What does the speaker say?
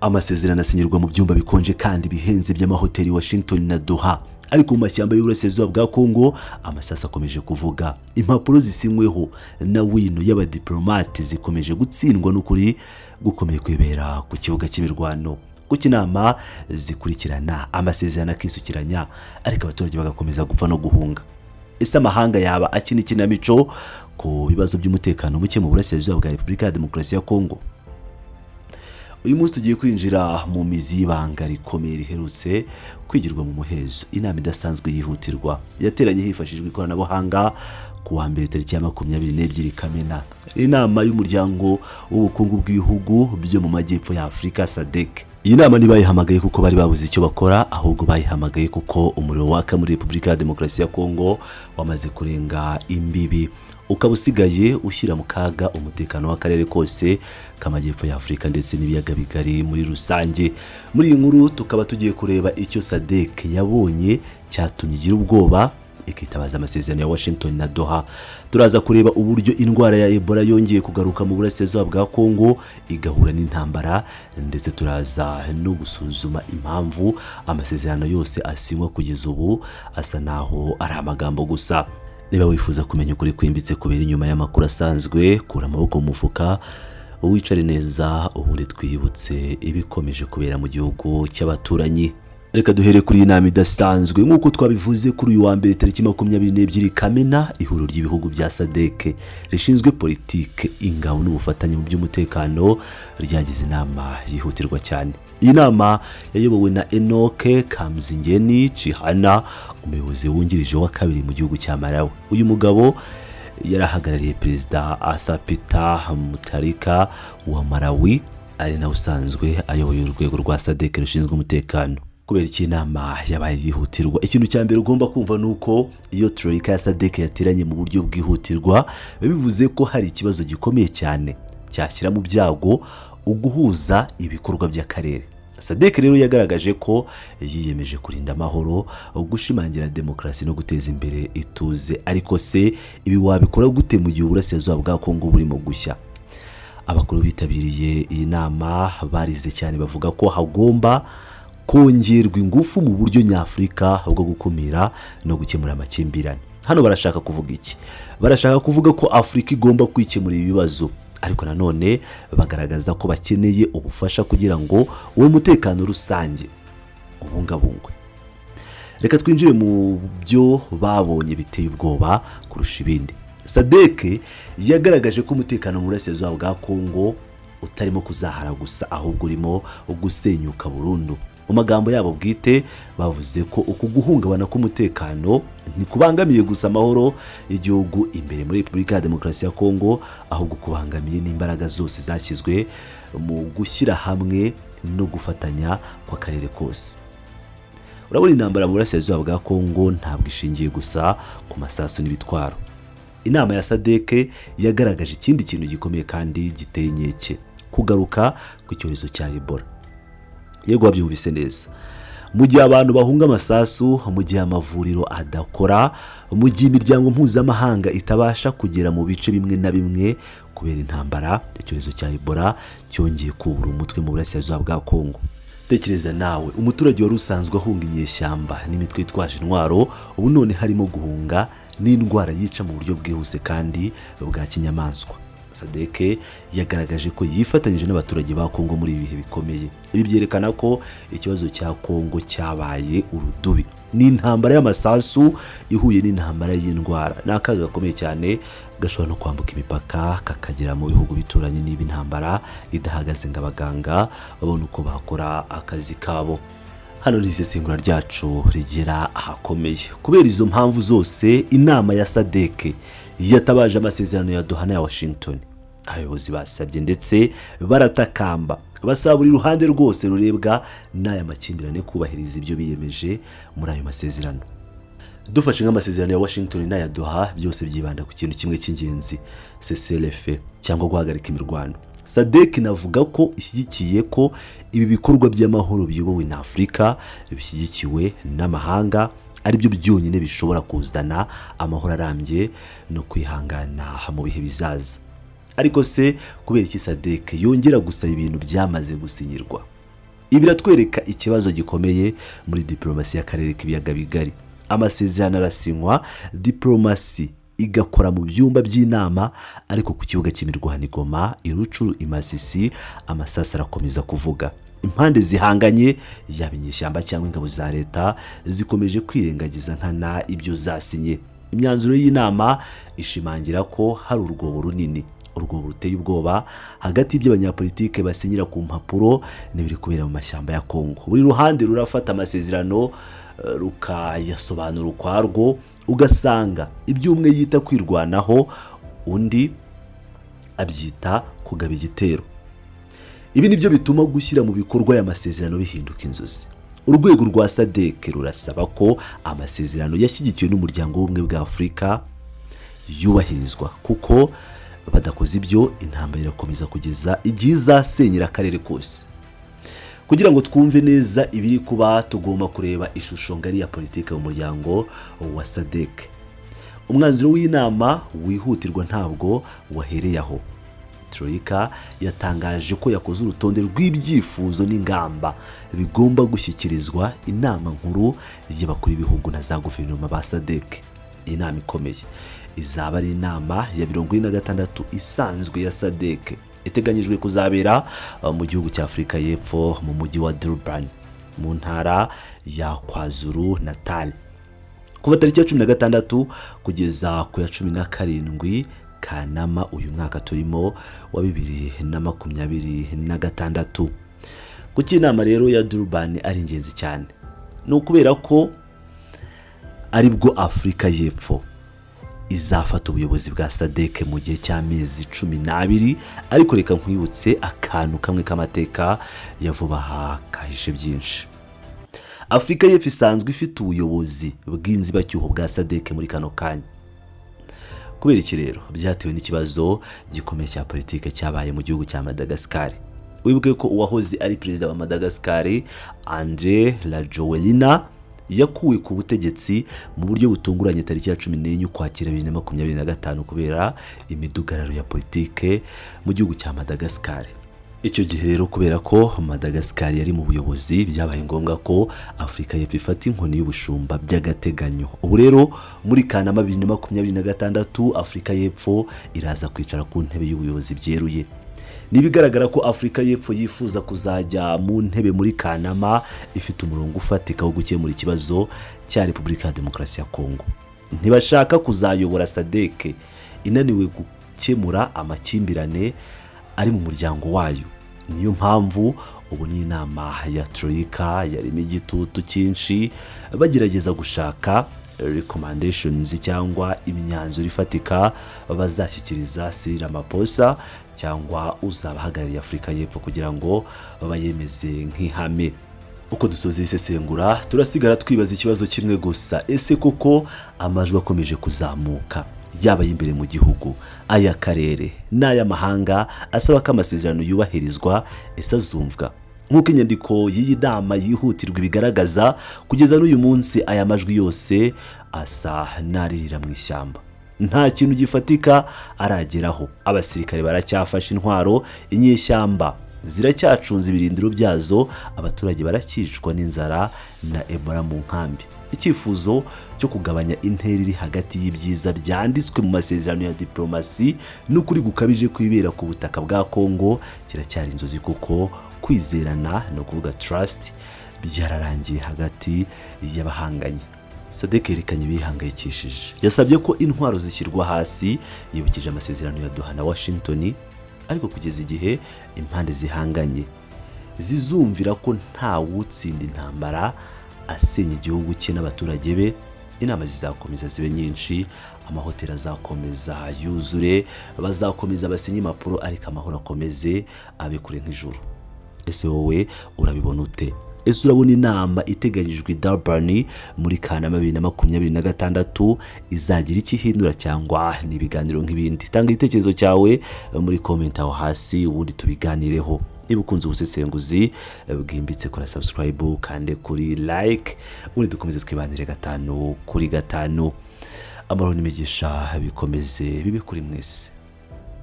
Amasezerano asinyirwa mu byumba bikonje kandi bihenze by'amahoteli Washington na Doha, ariko mu mashyamba y'uburasirazuba bwa Kongo amasasu akomeje kuvuga. Impapuro zisinyweho na wino y'abadiplomate zikomeje gutsindwa n'ukuri gukomeye kwibera ku kibuga cy'imirwano. Kuko inama zikurikirana, amasezerano akisukiranya, ariko abaturage bagakomeza gupfa no guhunga. Ese amahanga yaba akina ikinamico ku bibazo by'umutekano muke mu burasirazuba bwa Repubulika ya Demokarasi ya Kongo? Uyu munsi tugiye kwinjira mu mizi y'ibanga rikomeye riherutse kwigirwa mu muhezo. Inama idasanzwe yihutirwa yateranye hifashishijwe ikoranabuhanga ku wa mbere, tariki ya 22 Kamena. Inama y'Umuryango w'Ubukungu bw'Ibihugu byo mu Majyepfo ya Afurika, SADC. Iyi nama ntibayihamagaye kuko bari babuze icyo bakora, ahubwo bayihamagaye kuko umuriro waka muri Repubulika ya Demokarasi ya Kongo wamaze kurenga imbibi, ukaba usigaye ushyira mu kaga umutekano w'akarere kose k'Amajyepfo ya Afurika ndetse n'ibiyaga bigari muri rusange. Muri iyi nkuru tukaba tugiye kureba icyo SADC yabonye cyatumye igira ubwoba, ikitabaza amasezerano ya Washington na Doha. Turaza kureba uburyo indwara ya Ebola yongeye kugaruka mu burasirazuba bwa Kongo igahura n'intambara, ndetse turaza no gusuzuma impamvu amasezerano yose asinywa kugeza ubu asa naho ari amagambo gusa. Niba wifuza kumenya ukuri kwimbitse kubera inyuma y'amakuru asanzwe, kura amaboko mu mufuka, wicare neza, ubundi twibutse ibikomeje kubera mu gihugu cy'abaturanyi. Reka duhere kuri iyi nama idasanzwe. Nk'uko twabivuze, kuri uyu wa mbere, tariki 22 Kamena, ihuriro ry'ibihugu bya SADC rishinzwe politike, ingabo n'ubufatanye mu by'umutekano ryagize inama yihutirwa cyane. Iyi nama yayobowe na Enoch Kamzingeni Chihana, umuyobozi wungirije wa kabiri mu gihugu cya Malawi. Uyu mugabo yari ahagarariye Perezida Arthur Peter Mutharika wa Malawi, ari nawe usanzwe ayoboye urwego rwa SADC rushinzwe umutekano. Kubera iki inama yabaye yihutirwa? Ikintu cya mbere ugomba kumva ni uko iyo troika ya SADC yateranye mu buryo bwihutirwa, biba bivuze ko hari ikibazo gikomeye cyane cyashyira mu byago uguhuza ibikorwa by'akarere. SADC rero yagaragaje ko yiyemeje kurinda amahoro, gushimangira demokarasi no guteza imbere ituze. Ariko se ibi wabikora gute mu gihe uburasirazuba bwa Kongo burimo gushya? Abakuru bitabiriye iyi nama barize cyane, bavuga ko hagomba kongerwa ingufu mu buryo nyafurika bwo gukumira no gukemura amakimbirane. Hano barashaka kuvuga iki? Barashaka kuvuga ko Afurika igomba kwikemurira ibibazo, ariko nanone bagaragaza ko bakeneye ubufasha kugira ngo uwo mutekano rusange ubungabungwe. Reka twinjire mu byo babonye biteye ubwoba kurusha ibindi. SADC yagaragaje ko umutekano mu burasirazuba bwa Kongo utarimo kuzahara gusa, ahubwo urimo gusenyuka burundu. Mu magambo yabo bwite, bavuze ko uku guhungabana k'umutekano ntikubangamiye gusa amahoro y'igihugu imbere muri Repubulika ya Demokarasi ya Kongo, ahubwo kubangamiye n'imbaraga zose zashyizwe mu gushyira hamwe no gufatanya kw'akarere kose. Urabona, intambara mu burasirazuba bwa Kongo ntabwo ishingiye gusa ku masasu n'ibitwaro. Inama ya SADC yagaragaje ikindi kintu gikomeye kandi giteye inkeke: kugaruka kw'icyorezo cya Ebola. Yego, wabyumvise neza. Mu gihe abantu bahunga amasasu, mu gihe amavuriro adakora, mu gihe imiryango mpuzamahanga itabasha kugera mu bice bimwe na bimwe kubera intambara, icyorezo cya Ebola cyongeye kubura umutwe mu burasirazuba bwa Kongo. Tekereza nawe, umuturage wari usanzwe ahunga inyeshyamba n'imitwe yitwaje intwaro, ubu none harimo guhunga n'indwara yica mu buryo bwihuse kandi bwa kinyamaswa. SADC yagaragaje ko yifatanyije n'abaturage ba Kongo muri ibi bihe bikomeye. Ibi byerekana ko ikibazo cya Kongo cyabaye urudubi. Ni intambara y'amasasu ihuye n'intambara y'indwara. Ni akaga gakomeye cyane gashobora no kwambuka imipaka kakagera mu bihugu bituranye, niba intambara idahagaze ngo abaganga babone uko bakora akazi kabo. Hano ni isesengura ryacu rigera ahakomeye. Kubera izo mpamvu zose, inama ya SADC yatabaje amasezerano ya Doha n'aya Washington. Abayobozi basabye ndetse baratakamba, basaba buri ruhande rwose rurebwa n'aya makimbirane kubahiriza ibyo biyemeje muri ayo masezerano. Dufashe nk'amasezerano ya Washington n'aya Doha, byose byibanda ku kintu kimwe cy'ingenzi: cessez-le-feu cyangwa guhagarika imirwano. SADC inavuga ko ishyigikiye ko ibi bikorwa by'amahoro biyobowe na Afurika, bishyigikiwe n'amahanga, aribyo byonyine bishobora kuzana amahoro arambye no kwihangana mu bihe bizaza. Ariko se kubera iki SADC yongera gusaba ibintu byamaze gusinyirwa? Ibi biratwereka ikibazo gikomeye muri diporomasi y'akarere k'ibiyaga bigari. Amasezerano arasinywa, diporomasi igakora mu byumba by'inama, ariko ku kibuga cy'imirwano i Goma, i Rutshuru, i Masisi, amasasu arakomeza kuvuga. Impande zihanganye, yaba inyeshyamba cyangwa ingabo za leta, zikomeje kwirengagiza nkana ibyo zasinye. Imyanzuro y'inama ishimangira ko hari urwobo runini, urwobo ruteye ubwoba, hagati y'ibyo abanyapolitike basinyira ku mpapuro n'ibiri kubera mu mashyamba ya Kongo. Buri ruhande rurafata amasezerano rukayasobanura ukwarwo, ugasanga ibyo umwe yita kwirwanaho undi abyita kugaba igitero. Ibi ni byo bituma gushyira mu bikorwa aya masezerano bihinduka inzozi. Urwego rwa SADC rurasaba ko amasezerano yashyigikiwe n'Umuryango w'Ubumwe bwa Afurika yubahirizwa, kuko badakoze ibyo intambara irakomeza kugeza igihe izasenyera akarere kose. Kugira ngo twumve neza ibiri kuba, tugomba kureba ishusho ngari ya politiki mu muryango wa SADC. Umwanzuro w'inama wihutirwa ntabwo wahereye aho. Troika yatangaje ko yakoze urutonde rw'ibyifuzo n'ingamba bigomba gushyikirizwa inama nkuru y'abakuru b'ibihugu na za guverinoma ba SADC. Iyi nama ikomeye izaba ari inama ya 46 isanzwe ya SADC, iteganyijwe kuzabera mu gihugu cya Afurika y'Epfo, mu mujyi wa Durban, mu ntara ya KwaZulu Natal, kuva tariki ya 16 kugeza ku ya 17 Kanama uyu mwaka turimo wa 2026. Kuki inama rero ya Durban ari ingenzi cyane? Ni ukubera ko aribwo Afurika y'Epfo izafata ubuyobozi bwa SADC mu gihe cy'amezi 12. Ariko reka nkwibutse akantu kamwe k'amateka ya vuba aha kahishe byinshi. Afurika y'Epfo isanzwe ifite ubuyobozi bw'inzibacyuho bwa SADC muri kano kanya. Kubera iki rero? Byatewe n'ikibazo gikomeye cya politiki cyabaye mu gihugu cya Madagascar. Wibuke ko uwahoze ari perezida wa Madagascar, Andry Rajoelina, yakuwe ku butegetsi mu buryo butunguranye tariki ya 14 Ukwakira 2025 kubera imidugararo ya politike mu gihugu cya Madagascar. Icyo gihe rero, kubera ko Madagascar yari mu buyobozi, byabaye ngombwa ko Afurika y'Epfo ifata inkoni y'ubushumba by'agateganyo. Ubu rero muri Kanama 2026 Afurika y'Epfo iraza kwicara ku ntebe y'ubuyobozi byeruye. Ni ibigaragara ko Afurika y'Epfo yifuza kuzajya mu ntebe muri Kanama ifite umurongo ufatika wo gukemura ikibazo cya Repubulika ya Demokarasi ya Kongo. Ntibashaka kuzayobora SADC inaniwe gukemura amakimbirane ari mu muryango wayo. Niyo mpamvu ubu ni inama ya Troika yarimo igitutu cyinshi, bagerageza gushaka recommendations cyangwa imyanzuro ifatika bazashyikiriza Cyril Ramaphosa cyangwa uzabahagarariye Afurika y'Epfo kugira ngo bayemeze nk'ihame. Uko dusoza isesengura, turasigara twibaza ikibazo kimwe gusa: ese koko amajwi akomeje kuzamuka, yaba ay'imbere mu gihugu, ay'akarere n'ay'amahanga, asaba ko amasezerano yubahirizwa, ese azumvwa? Nk'uko inyandiko y'iyi nama yihutirwa ibigaragaza, kugeza n'uyu munsi aya majwi yose asa n'aririra mu ishyamba. Nta kintu gifatika arageraho. Abasirikare baracyafashe intwaro, inyeshyamba ziracyacunze ibirindiro byazo, abaturage baracyicwa n'inzara na Ebola mu nkambi. Icyifuzo cyo kugabanya intera iri hagati y'ibyiza byanditswe mu masezerano ya diplomasi n'ukuri gukabije kwibera ku butaka bwa Kongo kiracyari inzozi, kuko kwizerana, ni ukuvuga trust, byararangiye hagati y'abahanganye. SADC yerekanye ibihangayikishije, yasabye ko intwaro zishyirwa hasi, yibukije amasezerano ya Doha na Washington. Ariko kugeza igihe impande zihanganye zizumvira ko nta wutsinda intambara asenya igihugu cye n'abaturage be, inama zizakomeza zibe nyinshi, amahoteli azakomeza yuzure, bazakomeza basinye impapuro, ariko amahoro akomeze abe kure nk'ijuru. Ese wowe urabibona ute? Ese urabona inama iteganyijwe i Durban muri Kanama 2026 izagira icyo ihindura, cyangwa ni ibiganiro nk'ibindi? Tanga igitekerezo cyawe muri comment aho hasi, ubundi tubiganireho. Niba ukunze ubusesenguzi bwimbitse, kora subscribe kandi kuri like, ubundi dukomeze twibanire gatanu kuri gatanu. Amahoro n'imigisha bikomeze bibe kuri mwese.